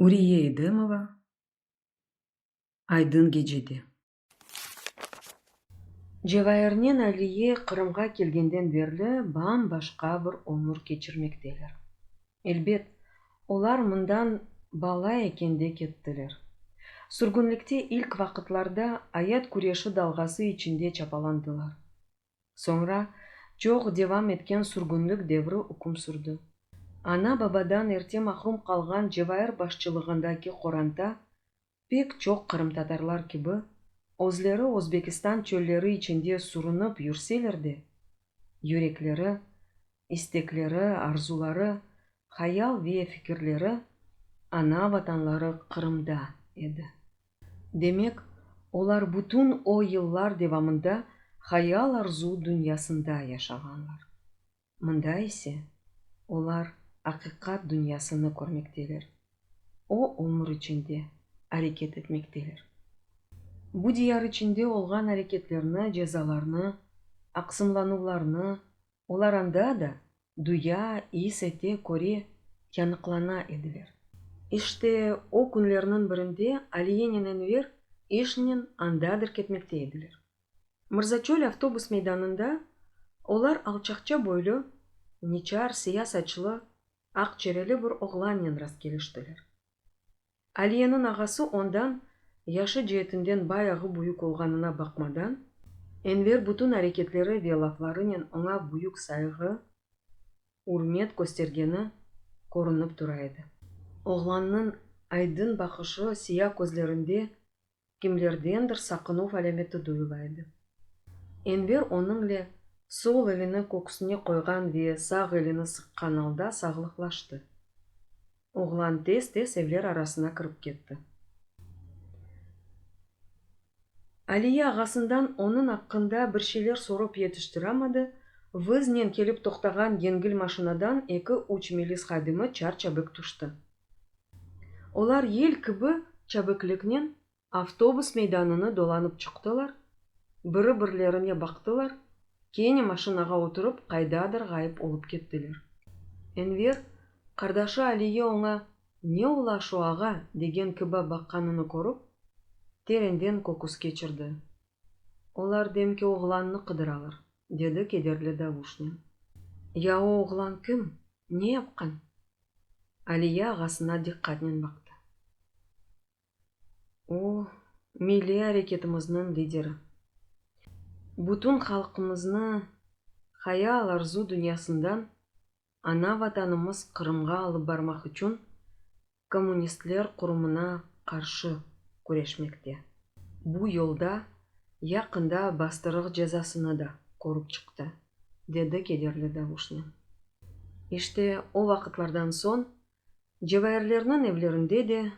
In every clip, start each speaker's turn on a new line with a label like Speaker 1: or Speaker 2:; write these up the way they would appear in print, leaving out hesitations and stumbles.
Speaker 1: Uriye Edemova Aydın gecede.
Speaker 2: Cevairnen Aliye Qırımğa kelgenden berli bam-başqa bir ömür keçirmekteler. Elbet, olar mından bala ekende kettiler. Sürgünlikte ilk vaqıtlarda ayat küreşi dalğası içinde çapalandılar. Soñra çoq devam etken sürgünlik devri üküm sürdi. Ana-babadan erte mahrum qalğan Cevair başçılığındaki qoranta, pek çoq qırımtatarlar kibi, özleri Özbekistan çölleri içinde sürünip yürseler de, yürekleri, istekleri, arzuları, hayal ve fikirleri ana-Vatanları Qırımda edi. Demek, olar bütün o yıllar devamında hayal-arzu dünyasında yaşağanlar. Mında ise olar aqiqat dünyasını körmekteler, o ömür içinde areket etmekteler. Bu diyar içinde olğan areketlerni, cezalarnı, aqsımlanuvlarnı olar anda da duya, is ete, köre, yanıqlana ediler. İşte, o künlerniñ birinde Aliyenen Enver işnen andadır ketmekte ediler. Mırzaçöl avtobus meydanında olar alçaqça boylu, niçar, siya saçlı, aq çereli bir oğlannen rastkeliştiler. Aliyeniñ ağası ondan yaşı ceetinden bayağı büyük olğanına baqmadan, Enver bütün areketleri ve laflarınen oña büyük sayğı, ürmet köstergeni körünip tura edi. Oğlannıñ aydın baqışı, siya közlerinde kimlerdendir saqınuv alâmeti duyula edi. Enver onıñle sol elini köksüne qoyğan ve sağ elini sıqqan alda sağlıqlaştı. Oğlan tez-tez evler arasına kirip ketti. Aliye ağasından onıñ aqqında bir şeyler sorıp yetiştiramadı, vıznen kelip toqtağan yengil maşinadan eki-üç milis hadimi çar-çabik tüşti. Olar yel kibi çabikliknen avtobus meydanını dolanıp çıqtılar, biri-birlerine baqtılar, kene maşinağa oturıp qaydadır ğayıp olıp kettiler. Enver, qardaşı Aliye oña ne ola şu ağa degen kibi baqqanını körip, terenden köküs keçirdi. Olar demki oğlannı qıdıralar, dedi kederli davuşnen. Ya o oğlan kim? Ne yapqan? Aliye ağasına diqqatnen baqtı. O, milliy areketimizniñ lideri. Bütün halqımıznı hayal-arzu dünyasından ana-Vatanımız Qırımğa alıp barmaq içün kommunistler qurumına qarşı küreşmekte. Bu yolda yaqında bastırıq cezasını da körip çıqtı, dedi kederli davuşnen. İşte o vaqıtlardan soñ Cevairlerniñ evlerinde de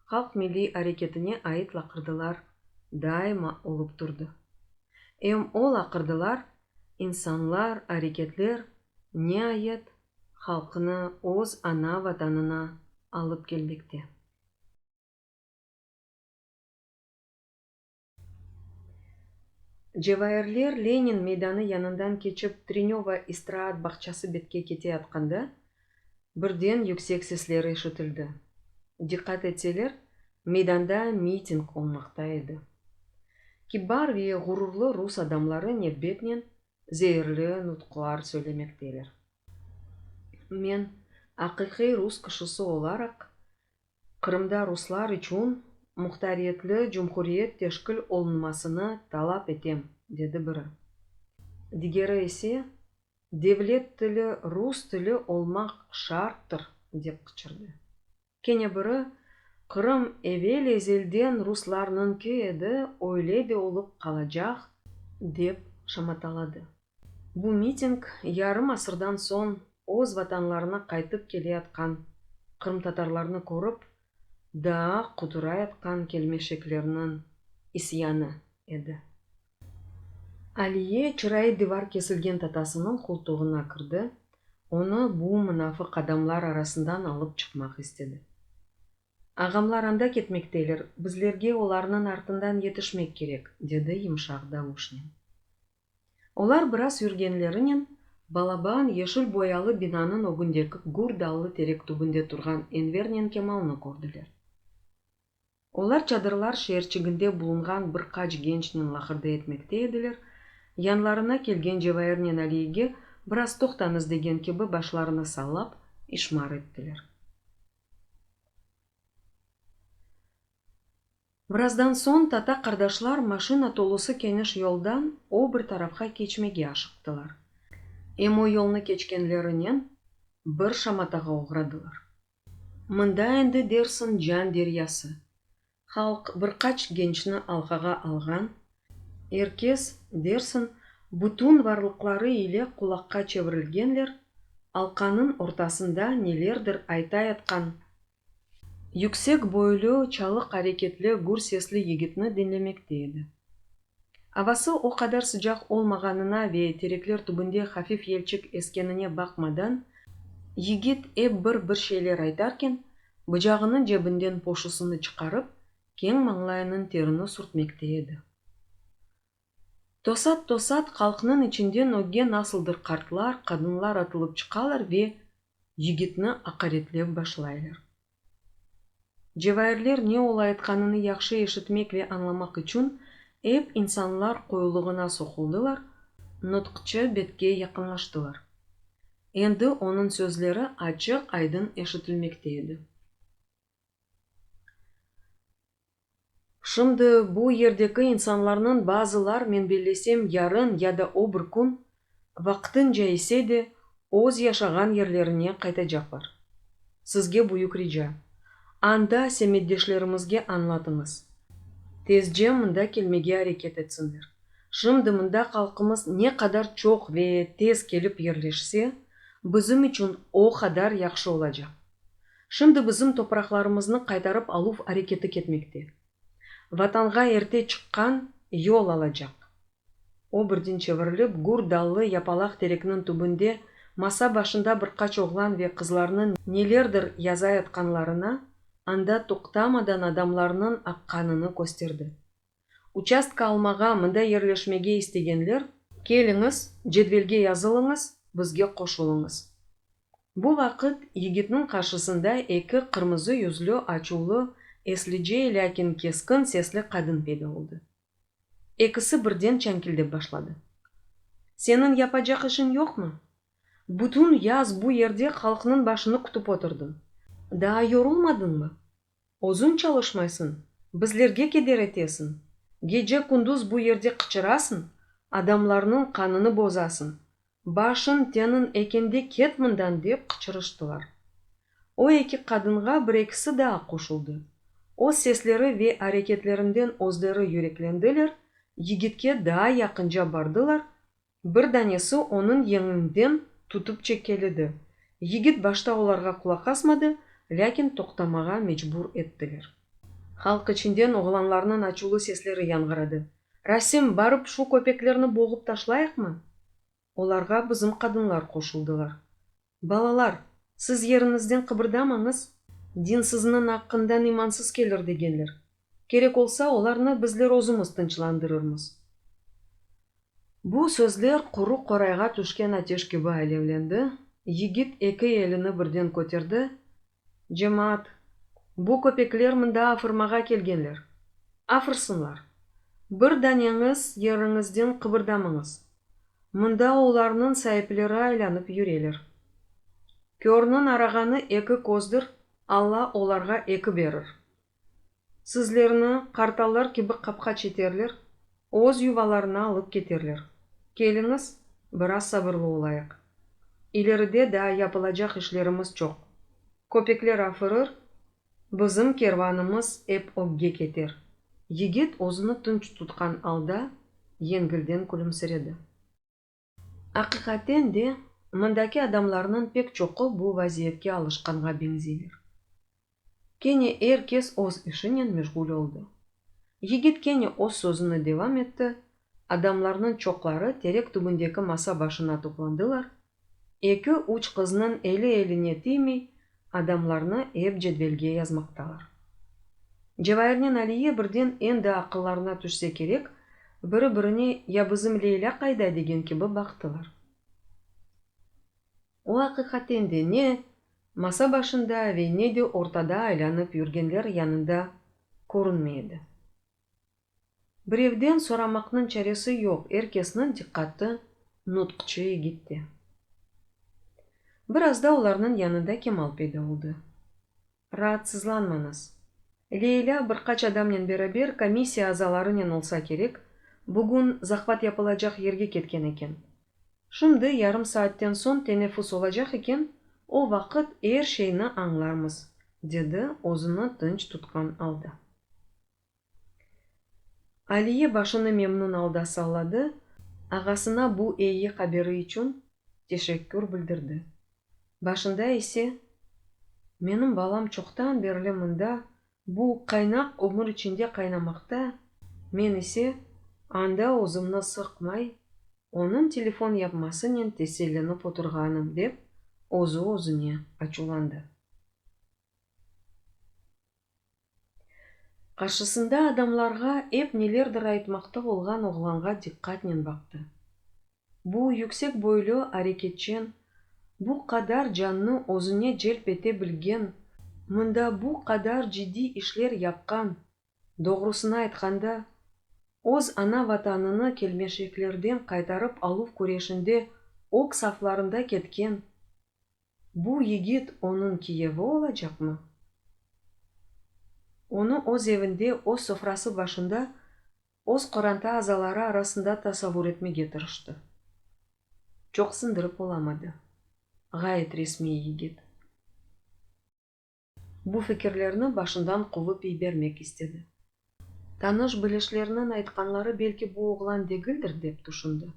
Speaker 2: halq milliy areketine ait laqırdılar daima olıp turdı. Em o laqırdılar, insanlar, areketler, niayet, halqnı öz ana Vatanına alıp kelmekte. Cevairler Lenin meydanı yanından keçip Trenöva istraat bağçası betke keteyatqanda, birden yüksek sesler eşitildi. Diqqat etseler, meydanda miting olmaqta edi. Kibar ve ğururlı rus adamları nevbetnen zeerli nutqlar söylemekteler. Men, aqiqiy rus kişisi olaraq, Qırımda ruslar içün muhtariyetli cumhuriyet teşkil olunmasını talap etem, dedi biri. Digeri ise, devlet tili rus tili olmaq şarttır, dep qıçırdı. Kene biri, Qırım evel-ezelden ruslarnıñki edi, öyle de olıp qalacaq, dep şamataladı. Bu miting yarım asırdan soñ öz vatanlarına qaytıp keleyatqan qırımtatarlarnı körip, daa quturayatqan kelmeşeklerniñ isyanı edi. Aliye çırayı divar kesilgen tatasınıñ qoltuğına kirdi, onı bu mınafıq adamlar arasından alıp çıqmaq istedi. Ağamlar anda ketmekteler, bizlerge olarnıñ artından yetişmek kerek, dedi yımşaq davuşnen. Olar biraz yürgenlerinen. Balaban, yeşil boyalı binanıñ ögündeki gür dallı terek tübünde turğan Envernen Kemalnı kördiler. Olar çadırlar şeerçiginde bulunğan bir qaç gençnen laqırdı etmekte ediler, yanlarına kelgen Cevairnen Aliyege biraz toqtañız degen kibi başlarını sallap, işmar ettiler. Birazdan soñ tata-qardaşlar maşina tolusı keniş yoldan o bir tarafqa keçmege aşıqtılar. Em o yolnı keçkenlerinen bir şamatağa oğradılar. Mında endi dersiñ can deryası. Halq bir qaç gençni alqağa alğan, er kes, dersiñ, bütün varlıqları ile qulaqqa çevirilgenler, alqanıñ ortasında nelerdir aytayatqan yüksek boylu, çalıq areketli, gür sesli yigitni diñlemekte edi. Avası o qadar sıcaq olmağanına ve terekler tübünde hafif yelçik eskenine baqmadan, yigit ep bir bir şeyler aytarken, bıcağınıñ cebinden poşusını çıqarıp, keñ mañlayınıñ terini sürtmekte edi. Tosat-tosat halqnıñ içinden ögge nasıldır qartlar, qadınlar atılıp çıqalar ve yigitni aqaretlep başlaylar. Cevairler ne olayatqanını yahşı eşitmek ve añlamaq içün ep insanlar qoyulığına soquldılar, nutqçı betke yaqınlaştılar. Endi onıñ sözleri açıq-aydın eşitilmekte edi. Şimdi bu yerdeki insanlarnıñ bazılar, men bellesem, yarın ya da o bir kün, vaqtınca ise de, öz yaşağan yerlerine qaytacaqlar. Sizge büyük rica, anda semetdeşlerimizge añlatıñız, tezce mında kelmege areket etsinler. Şimdi mında halqımız ne qadar çoq ve tez kelip yerleşse, bizim içün o qadar yahşı olacaq. Şimdi bizim topraqlarımıznı qaytarıp aluv areketi ketmekte. Vatanğa erte çıqqan yol alacaq. O birden çevirilip, gür dallı yapalaq terekniñ tübünde masa başında bir qaç oğlan ve qızlarnıñ nelerdir yazayatqanlarına, anda toqtamadan adamlarnıñ aqqanını kösterdi. Uçastka almağa, mında yerleşmege istegenler, keliñiz, cedvelge yazılıñız, bizge qoşulıñız. Bu vaqıt yigitniñ qarşısında eki qırmızı yüzlü, açuvlı, eslice, lâkin keskin sesli qadın peyda oldı. Ekisi birden çankildep başladı. Seniñ yapacaq işiñ yoqmı? Bütün yaz bu yerde halqnıñ başını kütip oturdıñ. Daa yorulmadıñmı? Özüñ çalışmaysıñ, bizlerge keder etesiñ, gece-kündüz bu yerde qıçırasıñ, adamlarnıñ qanını bozasıñ, başıñ teniñ ekende ket mından dep qıçırıştılar. O eki qadınğa bir-ekisi daa qoşuldı. Öz sesleri ve areketlerinden özleri yüreklendiler, yigitke daa yaqınca bardılar, Bir danesi onıñ yeñinden tutıp çekkeledi. Yigit başta olarğa qulaq asmadı, lâkin toqtamağa mecbur ettiler. Halq içinden oğlanlarnıñ açuvlı sesleri yañğıradı, Rasim, barıp şu köpeklerni boğup taşlayıqmı? Olarğa bizim qadınlar qoşuldılar. Balalar, siz yeriñizden qıbırdamañız, dinsizniñ aqqından imansız kelir degenler. Kerek olsa, olarnı bizler özümiz tınçlandırırmız. Bu sözler quru qorayğa tüşken ateş kibi alevlendi, yigit eki elini birden köterdi, Cemaat, bu köpekler mında afırmağa kelgenler. Afırsınlar. Bir daneñiz yeriñizden qıbırdamañız. Mında olarnıñ saipleri aylanıp yüreler. Körniñ arağanı eki közdir, Alla olarğa eki berir. Sizlerni qartallar kibi qapqaç eterler, öz yuvalarına alıp keterler. Keliñiz, biraz sabırlı olayıq. İleride daa yapılacaq işlerimiz çoq. Köpekler afırır, bizim kervanımız ep ögge keter. Yigit özüni tınç tutqan alda yengilden külümsiredi. Aqiqaten de, mındaki adamlarnıñ pek çoqu bu vaziyetke alışqanğa beñzeyler. Kene er kes öz işinen meşğul oldı. Yigit kene öz sözüni devam etti, adamlarnıñ çoqları terek tübündeki masa başına toplandılar, eki-üç qıznıñ eli-eline tiymey, adamlarnı ep cedvelge yazmaqtalar. Cevairnen Aliye birden endi aqıllarına tüşse kerek, biri-birine ya bizim Leylâ qayda degen kibi baqtılar. O aqiqaten de ne masa başında ve ne de ortada aylanıp yürgenler yanında körünmey edi. Birevden soramaqnıñ çaresi yoq, er kesniñ diqqatı nutqçı yigitte. Bir azda olarnıñ yanında Kemal peyda oldı. Raatsızlanmañız. Leylâ bir qaç adamnen beraber, komissiya azalarınen olsa kerek, bugün zahvat yapılacaq yerge ketken eken. Şimdi yarım saatten soñ teneffüs olacaq eken, o vaqıt er şeyni añlarmız, dedi özüni tınç tutqan alda. Aliye başını memnün alda salladı, ağasına bu eyi haberi içün teşekkür bildirdi. Başında ise, Menim balam çoqtan berli mında, bu qaynaq ömür içinde qaynamaqta, men ise, anda özümni sıqmay, onıñ telefon yapmasınen tesellenip oturğanım, dep, özü-özüne açuvlandı. Qarşısında adamlarğa ep nelerdir aytmaqta olğan oğlanğa diqqatnen baqtı. Bu yüksek boylu, areketçen, bu qadar cannı özüne celp ete bilgen, mında bu qadar ciddiy işler yapqan, doğrusını aytqanda, öz ana-Vatanını kelmeşeklerden qaytarıp aluv küreşinde ög saflarında ketken Bu yigit onıñ kiyevi olacaqmı? Onı öz evinde, öz sofrası başında, öz qoranta azaları arasında tasavur etmege tırıştı. Çoq sındırıp olamadı. Ğayet resmiy yigit. Bu fikirlerni başından quvıp yibermek istedi. Tanış-bilişlerniñ aytqanları belki bu oğlan degildir, dep tüşündi.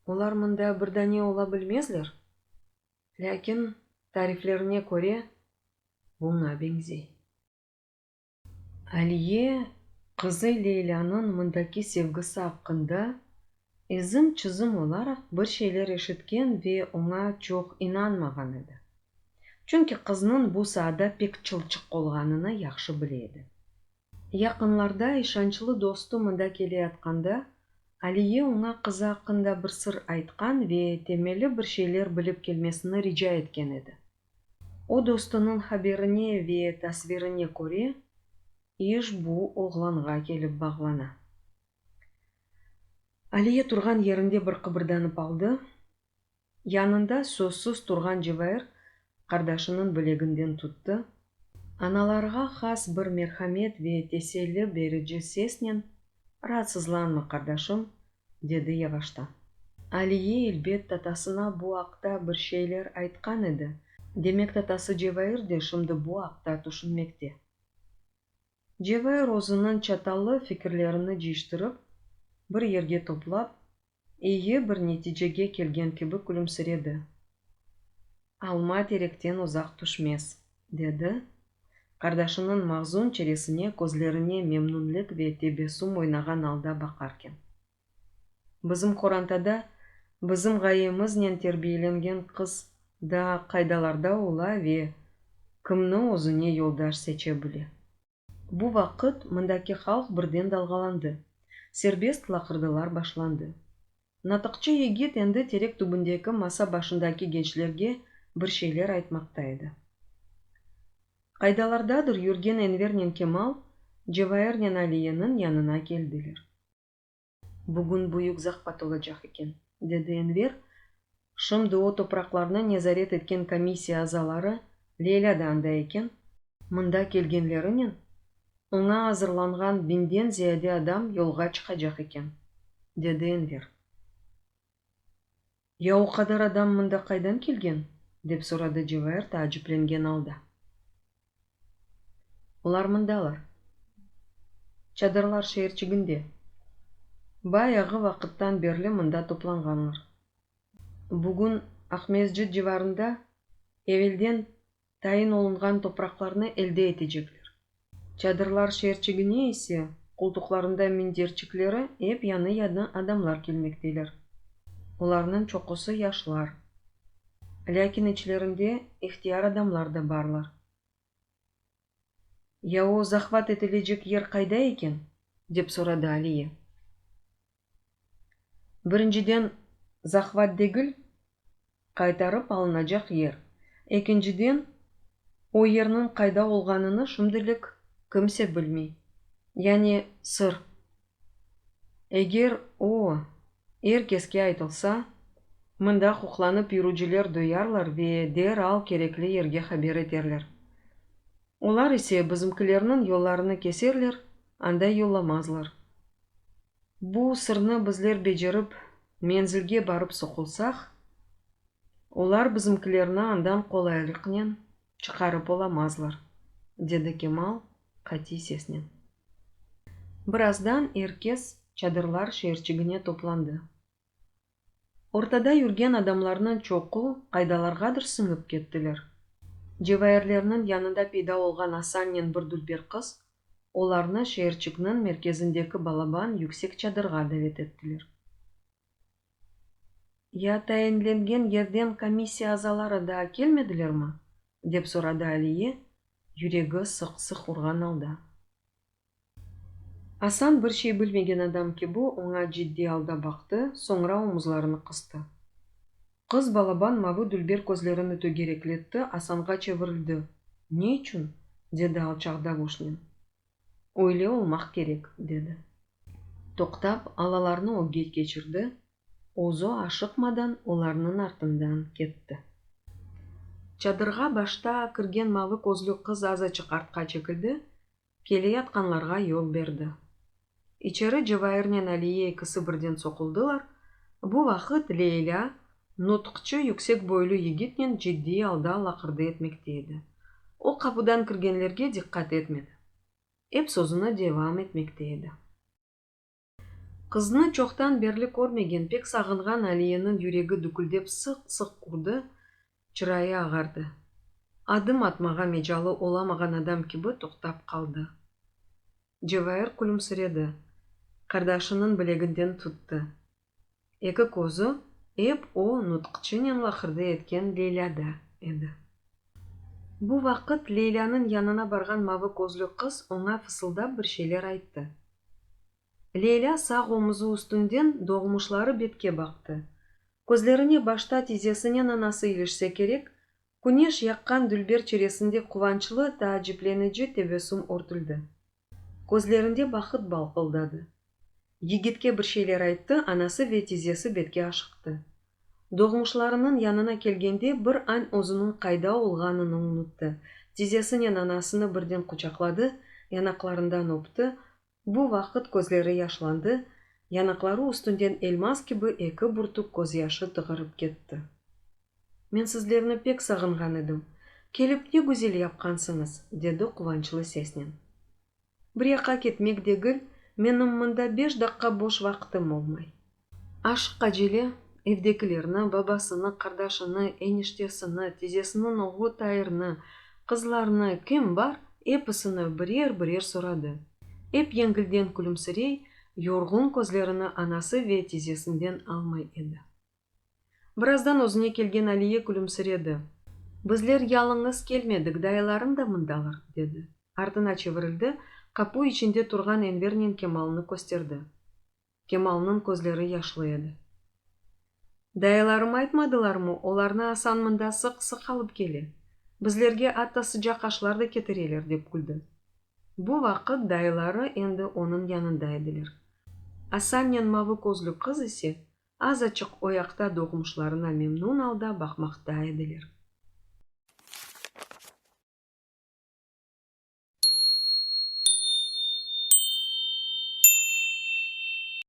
Speaker 2: Olar mında bir dane ola bilmezler, lâkin tariflerine köre buña beñzey. Aliye qızı Leylânıñ mındaki sevgisi aqqında izim-çizim olaraq bir şeyler eşitken ve oña çoq inanmağan edi. Çünki qıznıñ bu saada pek çılçıq olğanını yahşı bile edi. Yaqınlarda işançlı dostu mında keleyatqanda, Aliye oña qızı aqqında bir sır aytqan ve temelli bir şeyler bilip kelmesini rica etken edi. O dostunıñ haberine ve tasvirine köre, iş bu oğlanğa kelip bağlana. Aliye turğan yerinde bir qıbırdanıp aldı. Yanında sözsüz turğan Cevair qardaşınıñ bileginden tuttı, analarğa has bir merhamet ve teselli berici sesnen, Raatsızlanma, qardaşım, dedi yavaştan. Aliye, elbet, tatasına bu aqta bir şeyler aytqan edi, demek tatası Cevair de şimdi bu aqta tüşünmekte. Cevair özüniñ çatallı fikirlerini cıyıştırıp, bir yerge toplap, eyi bir neticege kelgen kibi külümsiredi. Alma terekten uzaq tüşmez, dedi, qardaşınıñ mahzun çeresine közlerine memnünlik ve tebessüm oynağan alda baqarken. Bizim qorantada bizim ğayemiznen terbiyelengen qız daa qaydalarda ola ve kimni özüne yoldaş seçe bile? Bu vaqıt mındaki halq birden dalğalandı, serbest laqırdılar başlandı. Natıqçı yigit endi terek tübündeki masa başındaki gençlerge bir şeyler aytmaqta edi. Qaydalardadır yürgen Envernen Kemal Cevairnen Aliyeniñ yanına keldiler. Bugün büyük zahvat olacaq eken, dedi Enver, şimdi o topraqlarnı nezaret etken komissiya azaları, Leylâ da anda eken, mında kelgenlerinen, oña azırlanğan biñden ziyade adam yolğa çıqacaq eken, dedi Enver. Ya o qadar adam mında qaydan kelgen? dep soradı Cevair taaciplengen alda. Olar mındalar. Çadırlar şeerçiginde. Bayağı vaqıttan berli mında toplanğanlar. Bugün Aqmescit civarında evelden tayin olunğan topraqlarnı elde etecekler. Çadırlar şeerçigine ise qoltuqlarında minderçikleri ep yañı-yañı adamlar kelmekteler. Olarnıñ çoqusı yaşlar. Lâkin içlerinde ihtiyar adamlar da barlar. Ya o zahvat etilecek yer qayda eken? dep soradı Aliye. Birinciden, zahvat degil. Qaytarıp alınacaq yer. Ekinciden, o yerniñ qayda olğanını şimdilik kimse bilmey. Yani sır. Eger o, er keske aytılsa, mında qoqlanıp yürüciler duyarlar ve deral kerekli yerge haber eterler. Olar ise bizimkilerniñ yollarını keserler, anda yollamazlar. Bu sırnı bizler becerip, menzilge barıp soqulsaq, olar bizimkilerni andan qolaylıqnen çıqarıp olamazlar, dedi Kemal qatiy sesnen. Birazdan er kes çadırlar şeerçigine toplandı. Ortada yürgen adamlarnıñ çoqu qaydalarğadır siñip kettiler. Cevairlerniñ yanında peyda olğan Asannen bir dülber qız olarnı şeerçikniñ merkezindeki balaban yüksek çadırğa davet ettiler. Ya tayinlengen yerden komissiya azaları daa kelmedilermi? dep soradı Aliye, yüregi sıq-sıq urğan alda. Asan bir şey bilmegen adam kibi oña ciddiy alda baqtı, soñra omuzlarını qıstı. Qız balaban mavı dülber közlerini tögerekletti, Asanğa çevirildi. Ne içün? dedi alçaq davuşnen. Öyle olmaq kerek, dedi. Toqtap, alalarnı ögge keçirdi, özü aşıqmadan olarnıñ artından ketti. Çadırğa başta kirgen mavı közlü qız azaçıq artqa çekildi, keleyatqanlarğa yol berdi. İçeri Cevairnen Aliye ekisi birden soquldılar, bu vaqıt Leylâ nutqçı yüksek boylu yigitnen ciddiy alda laqırdı etmekte edi. O qapudan kirgenlerge diqqat etmedi. Ep sözüni devam etmekte edi. Qıznı çoqtan berli körmegen, pek sağınğan Aliyeniñ yüregi düküldep sıq-sıq urdı, çırayı ağardı. Adım atmağa mecalı olamağan adam kibi toqtap qaldı. Cevair külümsiredi, qardaşınıñ bileginden tuttı. Eki közü ep o nutqçınen laqırdı etken Leylâda edi. Bu vaqıt Leylânıñ yanına barğan mavı közlü qız oña fısıldap bir şeyler ayttı. Leylâ sağ omuzı üstünden doğmuşları betke baqtı. Közlerine başta tizesinen anası ilişse kerek, küneş yaqqan dülber çeresinde quvançlı, taaciplenici tebessüm örtüldi. Közlerinde bahıt balqıldadı. Yigitke bir şeyler ayttı, anası ve tizesi betke aşıqtı. Doğmuşlarınıñ yanına kelgende bir añ özüniñ qayda olğanını unuttı. Tizesinen anasını birden quçaqladı, yanaqlarından öpti, bu vaqıt közleri yaşlandı, yanaqları üstünden elmaz kibi eki bürtük közyaşı tığırıp ketti. Men sizlerni pek sağınğan edim. Kelip ne güzel yapqansıñız, dedi quvançlı sesnen. Bir yaqqa ketmek degil, menim mında beş daqqa boş vaqtım olmay. Aşıq-acele evdekilerni, babasını, qardaşını, eniştesini, tizesiniñ oğlu Tairni, qızlarnı, kim bar, episini birer-birer soradı. Ep yengilden külümsirey, yorğun közlerini anası ve tizesinden almay edi. Birazdan özüne kelgen Aliye külümsiredi. Bizler yalıñız kelmedik, dayılarım da mındalar, dedi. Artına çevirildi, qapu içinde turğan Envernen Kemalnı kösterdi. Kemalnıñ közleri yaşlı edi. Dayılarım aytmadılarmı, olarnı Asan mında sıq-sıq alıp kele. Bizlerge atta sıcaq aşlar da ketireler, dep küldi. Bu vaqıt dayıları endi onıñ yanında ediler. Asannen mavı közlü qız ise azaçıq o yaqta doğmuşlarına memnun alda baqmaqta ediler.